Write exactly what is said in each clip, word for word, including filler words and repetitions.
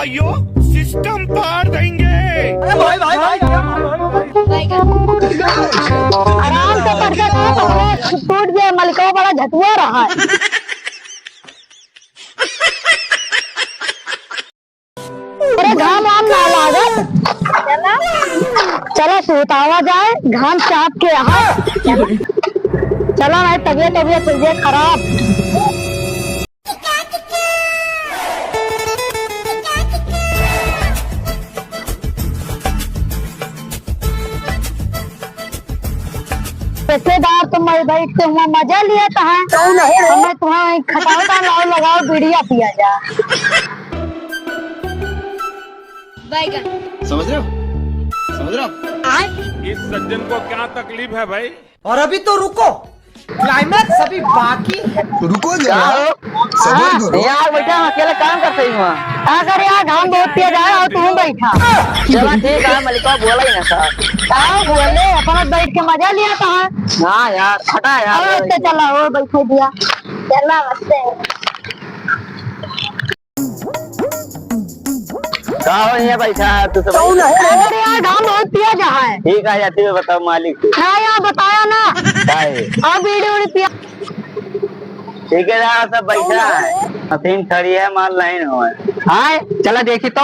यो सिस्टम पार देंगे। अरे भाई, भाई, भाई, भाई। आराम से पढ़ के जाओ, तो टूट गया, मलिकवा बड़ा झटुआ रहा है। अरे घाम वाम ना लागत। चला सुतावा जाए, घाम चाप के यहाँ। चला भाई, तबियत, तबियत, तबियत खराब। रिश्तेदार तो मैं बैठ के हुआ मजा लिया था, हमें तुम्हें खटाखा लाओ, लगाओ, बीड़िया पिया जा। बैगन। समझ रहे हो? समझ रहे हो आप? इस सज्जन को क्या तकलीफ है भाई? और अभी तो रुको, क्लाइमैक्स अभी बाकी है। रुको जरा, का हो? सबर हाँ, करो। यार, बैठा हम अकेले काम करते ही हुआ। अगर यार, घाम बहुत तेज आया हो, तुम बैठा। चला, ठीक है, मलिकवा बोला ही ना था। का बोले, अपना बैठ के मजा लिया था। हाँ यार, हटा यार। अरे, तो चला, वो बैठे दिया। चला, बसते हैं। का हो, यहाँ बैठा है तू सब? अरे यार, घाम बहुत तेज है। ठीक है, जाती हुई बताओ मालिक से। हाँ यार, बताया ना। का है? अब बीड़ी उड़ी पिया। ठीक है यार, सब बैठा है। मशीन खड़ी है, माल नहीं हुआ है। हाँ, चला देखी तो।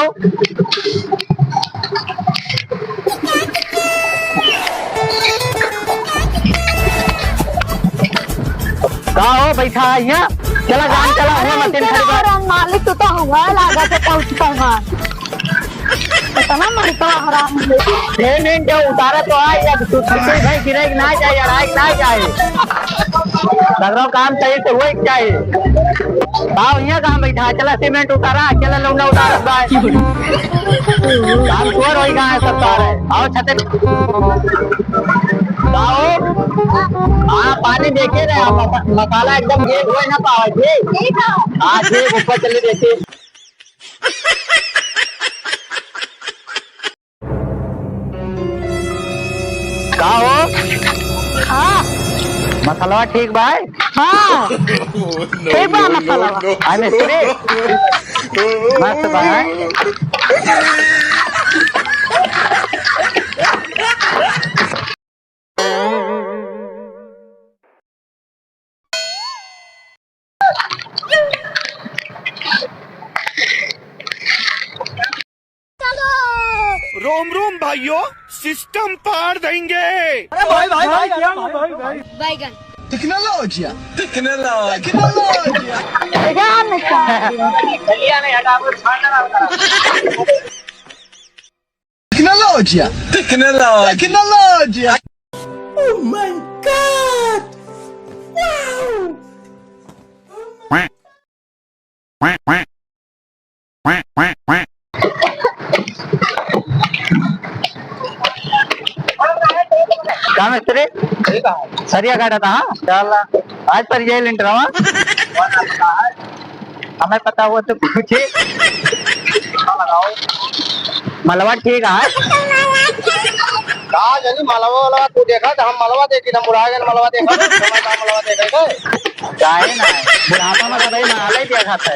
का हो, बैठा है यहाँ? चला, जान चला, अरे, हुआ मशीन इनके खड़ी बा। ना मालिक, तू तो हुआ लागत है, पहुँचता हुआ। इतना मरता हराम है। नहीं, नहीं, जो उतारा तो आए, अब तू छुट्टी भाई गिरे कि ना जाए, अड़ाए कि ना जाए। सगरो काम सही से हुए कि चाहिए। का हो, यहाँ कहाँ बैठा है? चला, सीमेंट उतारा, चला, लौंडा उतारा, बाय। काम चोर होई कहाँ है, सब तार है। आओ, छते। का हो? हाँ, पानी देखे रहे आप, मसा-, मसाला एकदम गेट हुए ना पावे, ठीक? हाँ, ठीक, ऊपर चले देखे। का हो? हाँ। मसलवा ठीक बा? हाँ। ठीक बा मसलवा। हाँ, मिस्त्री। मस्त बा, हैं? रोम रोम भाइयों, सिस्टम पार देंगे। अरे भाई, भाई, भाई, क्या भाई, भाई? बैगन। टेक्नोलॉजिया, टेक्नोलॉजिया, टेक्नोलॉजिया। Tecnologia, tecnologia, tecnologia. Oh my God! Wow! का मिस्त्री? ठीक है। सरिया काटा था, हाँ? चल, आज पर ये लेंटर, हाँ? हमें पता हुआ तो पूछे। मलवा ठीक है। का जानी मलवा वाला तू देखा तो हम मलवा देखी, हम बुढ़ा गए मलवा देखा, समय का मलवा देखा के। काहे ना? बुढ़ापा में तो भाई माले देखा था।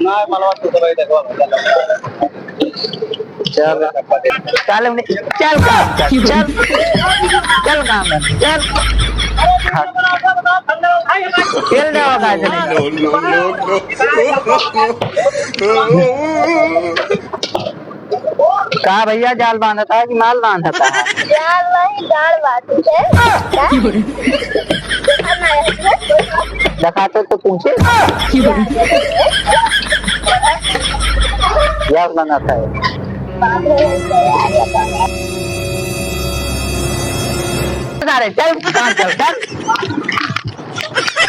ना, मलवा तू तो भाई देखो। चल, चल, चल काम कर, चल, चल काम कर, चल। हाँ। खेल रहे हो का इतने? No, no, no, no। का भैया, जाल बांधत है कि माल बांधत है? जाल नहीं, दाल बांधत है। का? देखा तो, तो पूछे। जाल बनाता है। अरे चल, कहाँ चल, चल।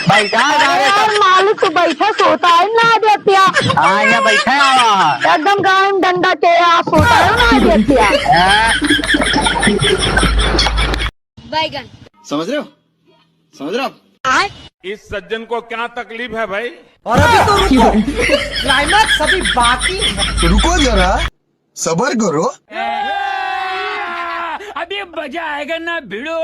बैठा है, अरे बैठा है। यार, मालिक तो बैठा सोता है ना देतिया। हाँ, यहाँ बैठा है, आवा। एकदम गाय में डंडा के आ सोता है ना देतिया। हाँ। बैगन। समझ रहे हो? समझ रहे हो आप? इस सज्जन को क्या तकलीफ है भाई? और अभी तो रुको, क्लाइमैक्स अभी बाकी है। रुको जरा, सबर करो। अभी मजा आएगा ना भिड़ो।